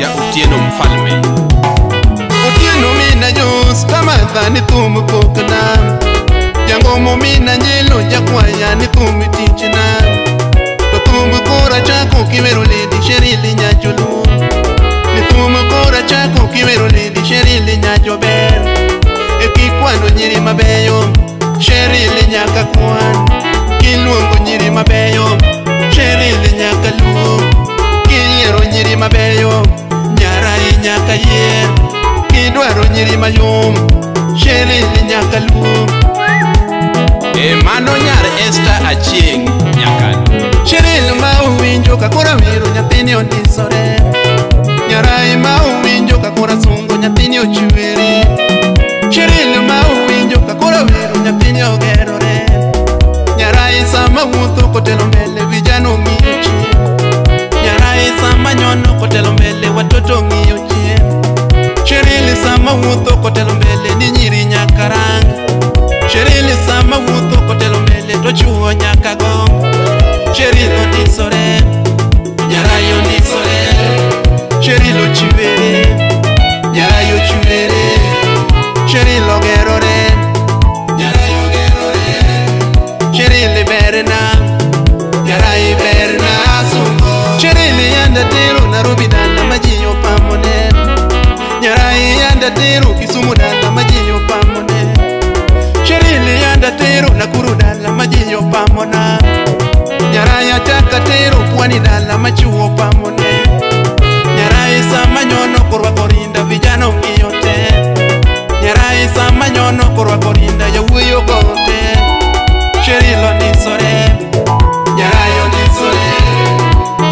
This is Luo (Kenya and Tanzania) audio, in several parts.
Ya Otieno Mfalme. Otieno mina jos tamadha ni thum kokna. Jangomo mina nyelo jakwaya ni thum tichna. To thum kora chako kiwero lady Sherili nyajolu. Ni thum kora chako kiwero lady Sherili nyajober. E kikwano nyiri mabeyo Sherili nyaka kwan. Kiluongo nyiri mabeyo Sherili nyaka luo. Kiyiero nyiri mabeyo Nyarai nyaka yier. Kidwaro nyiri mayom Sherili nyaka luo. E mano nyar Esther Achieng' Nyakano. Sherili ma owinjo ka koro wero nyathini ondisore. Nyarai ma owinjo ka koro sungo nyathini ochwere. Sherili ma owinjo ka koro wero nyathini ogerore. Nyarai sama wuotho kotelo mbele vijana ong'iyo chien. Nyarai sama nyono kotelo mbele watoto ong'iyo chien. Sherili sama wuotho kotelo mbele ni nyiri nyaka rang. Sherili sama wuotho kotelo mbele to chuo nyaka gom. Sherili ondisore, Nyarai ondisore. Sherili ochiwere, Nyarai ochiwere. Sherili ogerore, Nyarai ogerore. Sherili berna, Nyarai berna sungo. Sherili yanda tero Nairobi dala maji opamone. Nyarai yanda tero Kisumu dala maji opamone. Sherili yanda tero Nakuru dala maji opamona. Nyarai achaka tero Pwani dala machuo opamone. Nyarai sama nyono korwako rinda vijana ong'iyo te. Nyarai sama nyono korwako rinda yawuoyi ogo te. Sherili ondisore, Nyarai ondisore.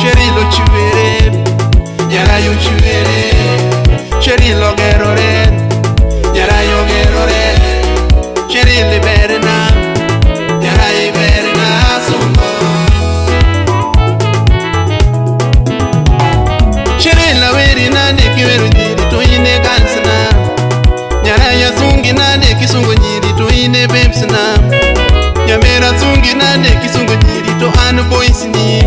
Sherili ochiwere, Nyarai ochiwere. Sherili ogerore, Nyarai ogerore. Sherili berna, Nyarai berna sungo. Sherili aweri nade kiwero nyiri to in e girls na. Nyarai asungi nade kisungo nyiri to in e babes na. Nyamera sungi nade kisungo nyiri to an boys ni.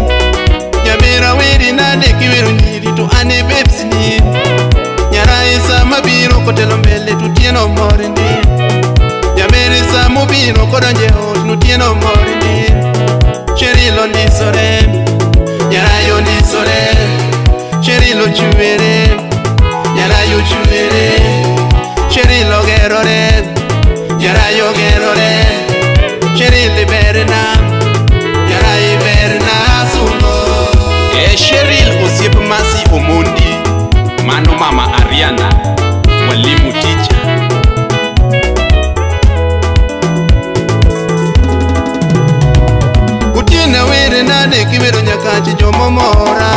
Nyamera weri nade kiwero nyiri to an e babes ni. Nyarai sama biro kotelo mbele to Otieno mor ndi. Nyamera sama obiro kodonjo e ot notieno mor ndi. Sherili ondisore, Nyarai ondisore. Sherili ochiwere, Nyarai ochiwere. Sherili ogerore, Nyarai ogerore. Sherili berna, Nyarai berna sungo. E Sheril osiep Masi Omondi. Mano mama Ariana, walimu teacher. Otieno were nade kiwero nyakachi jomomora.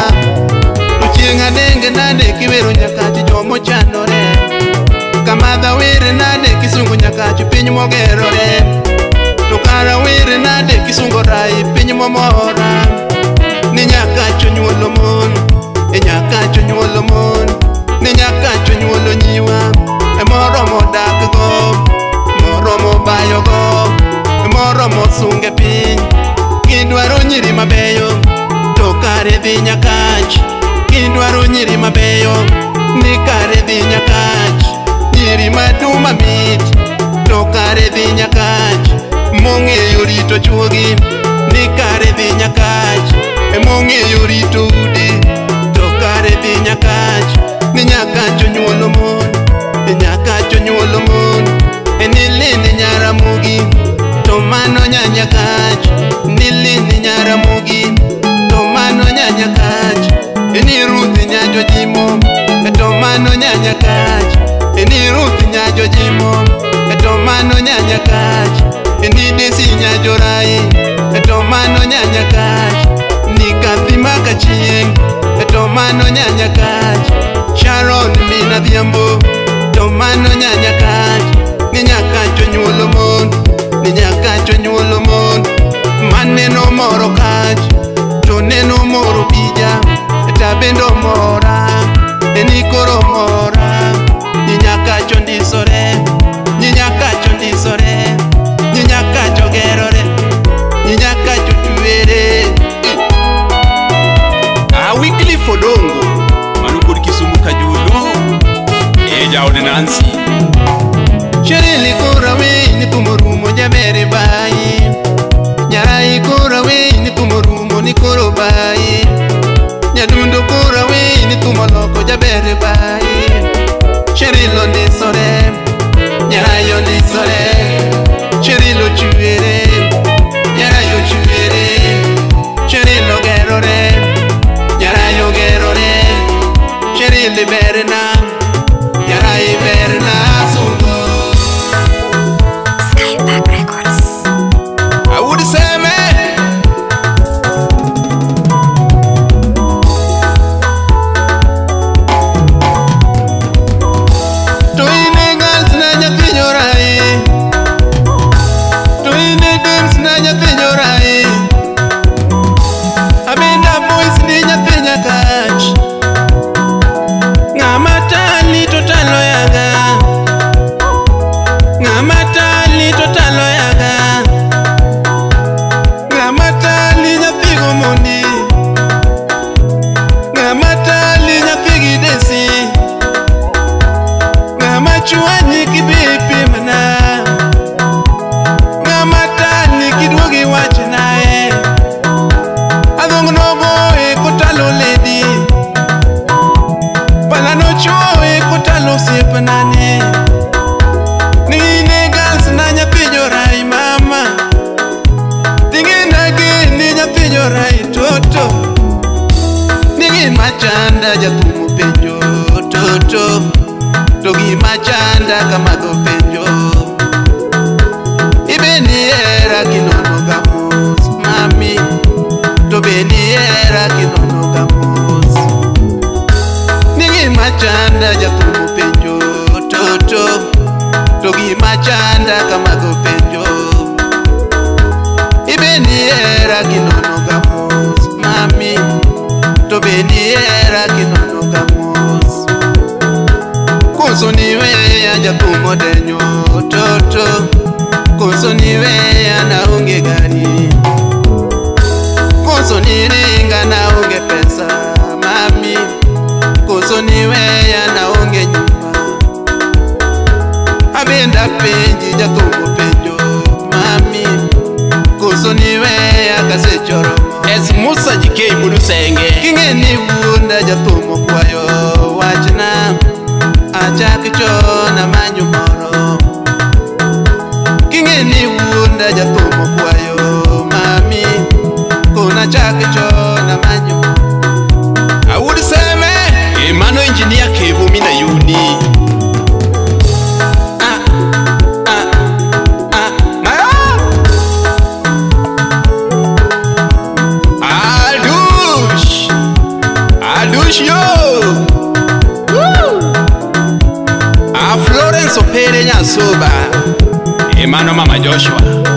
To chieng' adenge nade kiwero nyakachi jomochanore. Kamadha were nade kisungo nyakachi piny mogerore. To kara were nade kisungo rai piny momora. Ni nyakachi onyuolo mon, e nyakachi onyuolo mon. Ni nyakachi onyuolo nyiwa, e moromo dak go, moromo bayo go, e moromo sunge piny. Kidwaro nyiri mabeyo to kare dhi Nyakach. Kidwaro nyiri mabeyo ni kare dhi Nyakach. Nyiri maduma mit to kare dhi Nyakach. Mong'eyo rito chuogi ni kare dhi Nyakach. E mong'eyo rito udi to kare dhi Nyakach. Ni Nyakach onyuolo mon, e Nyakach onyuolo mon. E nilini Nyaramogi to mano nya Nyakach. Nilini Nyaramogi to mano nya Nyakach. E ni Ruth Nyajojimo e to mano nya Nyakach. E ni Ruth Nyajojimo e to mano nya Nyakach. E ni Desi Nyajorai e to mano nya Nyakach. Ni Kathi Makachieng' e to mano nya Nyakach. Sharon mina Dhiambo to mano nya Nyakach. Ni Nyakach onyuolo mon, ni Nyakach onyuolo mon. Maneno moro kach to neno moro bija. Ta bende omora, e ni koro mora. Ni Nyakach ondisore, ni Nyakach ondisore. Ni Nyakach ogerore, ni Nyakach otwere. A Wycliffe Odongo, mano kod Kisumu. Nancy. Sherili kora we ni tumorumo jabere bai. Nyarai kora we ni tumorumo ni koro bai. Nyadundo kora we ni tumoloko jabere bai. Sherilo ndisore, Nyarayo ndisore, Sherilo chuere, Nyarayo chuere, Sherilo gerore, Nyarayo gerore, Sherili berna, Nyarai berna sungo. Skypark Records. I would say me. Machanda jathumo penjo toto to gima chanda kamadho penjo ibeni hera kinono ga mos mami to beni hera kinono ga mos ni gima chanda jathumo penjo toto to gima chanda kamadho penjo ibeni hera kinono ga mos mami to beni hera kinono ga mos koso niweya jathumo denyo toto koso niweya naonge gari koso niringa naonge pesa mami koso niweya naonge nyumba abenda penji jathumo penjo mami koso niweya kasechoro. Es Musa JK Bulusenge. Kinge ni wuonda jathumo kwayo wachna achak chon amanyo moro. Kinge ni wuonda jathumo kwayo mami kona chak chon amanyo. Awudi seme Emmanuel Engineer Kevo mina yuni. Yo! Woo! A Florence Opere Nyasoba. Emmanuel Mama Joshua.